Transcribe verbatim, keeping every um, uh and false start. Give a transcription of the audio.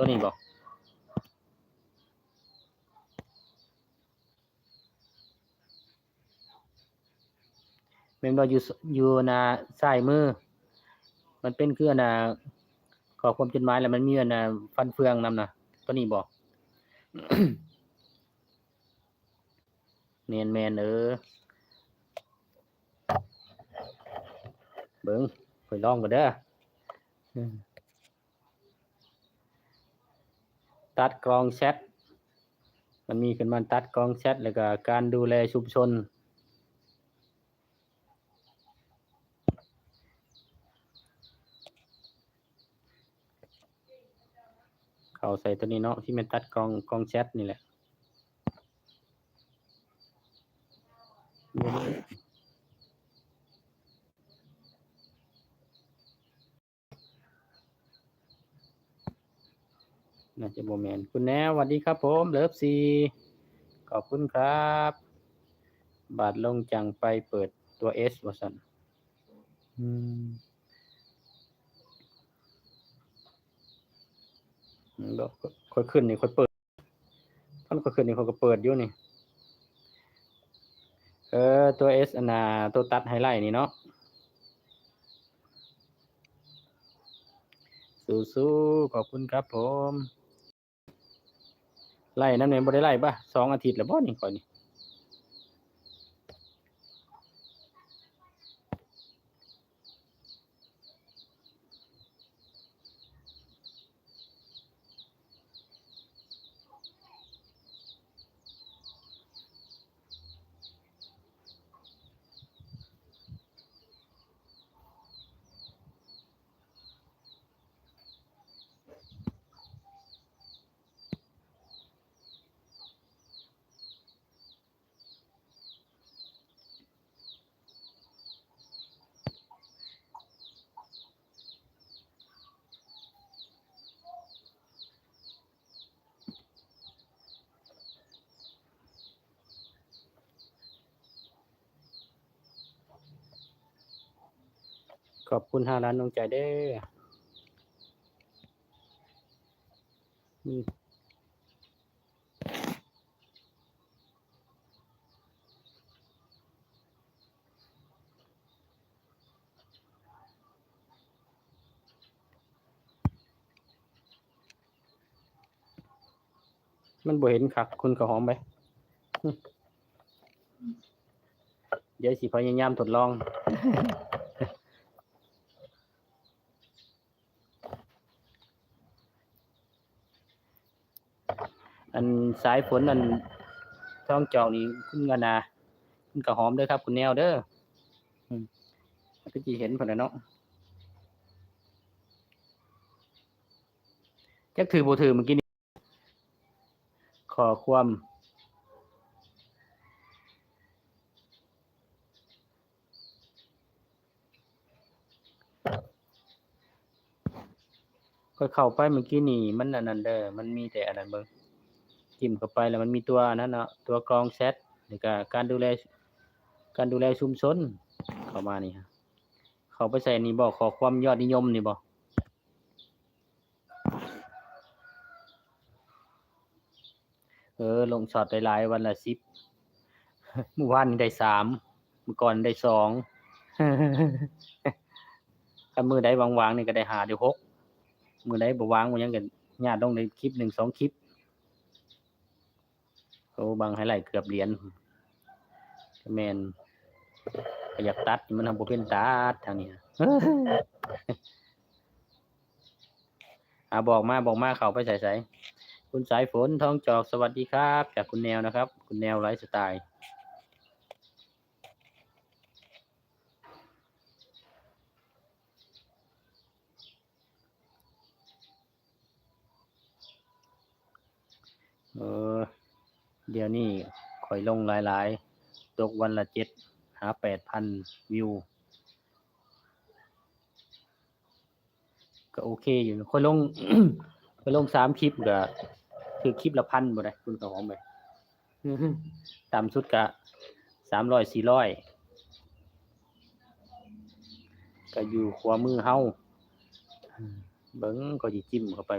ตัวนี้บ่ แม่นบ่ อยู่ อยู่หน้าซ้ายมือ มันเป็นคืออันน่ะ ข้อความจดหมาย แล้วมันมีอันน่ะ ฟันเฟืองนำนะ ตัวนี้บ่ แม่นๆ เออ เบิ่ง ข้อยลองก่อนเด้อ อืม ตัดกรองแชท มันมีขึ้นมาตัดกรองแชท แล้วก็การดูแลชุมชน เข้าใส่ตัวนี้เนาะ ที่มันตัดกรอง กรองแชทนี่แหละ น่าจะบ่แม่น คุณแนว สวัสดีครับผม เลิฟซี ขอบคุณครับ บาดลงจังไปเปิดตัวเอส ว่าซั่น อืม อืม เดี๋ยวค่อยขึ้นนี่ ค่อยเปิด ตอนข้อยขึ้นนี่ข้อยก็เปิดอยู่นี่ เออ ตัวเอส อันน่ะ ตัวตัดไฮไลท์นี่เนาะ สู้ๆ ขอบคุณครับผม ไลฟ์นำแหน่ บ่ได้ไลฟ์ปะ สองอาทิตย์แล้วบ่นี่ข้อยนี่ ขอบคุณห้าล้านดวงใจเด้อ อืม มันบ่เห็นคัก คุณข้าวหอมไป เดี๋ยวสิพยายามทดลอง อันสายฝน อันทองจอกนี่ คุณกะนา คุณข้าวหอมเด้อครับ คุณแนวเด้อ อืม ก็สิเห็นพุ่นน่ะเนาะ จักถือบ่ถือเมื่อกี้นี้ ข้อความ ข้อยเข้าไปเมื่อกี้นี่ มันอันนั้นเด้อ มันมีแต่อันนั้นเบิ่ง จิ้มเข้าไปแล้วมันมีตัวอันนั้นเนาะ ตัวกรองแชท แล้วก็การดูแล การดูแลชุมชน เข้ามานี่ เข้าไปใส่นี่บ่ ข้อความยอดนิยมนี่บ่ เออ ลงช็อตหลายๆ วันละสิบ มื้อวานนี่ได้สาม มื้อก่อนได้สอง คันมื้อใดว่างๆ นี่ก็ได้ห้าได้หก มื้อใดบ่ว่างบ่หยังก็ญาติลงได้คลิปหนึ่งสองคลิป โอ้ บางไฮไลท์เกือบเหรียญ แม่น ก็อยากตัด มันทำบ่เป็นตัดทางนี้ อ่ะ บอกมา บอกมา เข้าไปใส่ใส่ คุณสายฝน ทองจอก สวัสดีครับ จากคุณแนวนะครับ คุณแนวไลฟ์สไตล์ เออ เดี๋ยวนี้ข้อยลงหลายๆ ตกวันละเจ็ดหาแปดพันวิว ก็โอเคอยู่ ข้อยลง ข้อยลงสามคลิปก็ถืกคลิปละพันบ่ได้ คุณข้าวหอมเอ้ย ต่ำสุดก็สามร้อยสี่ร้อย ก็อยู่ขวามือเฮา เบิ่ง ข้อยสิจิ้มเข้าไป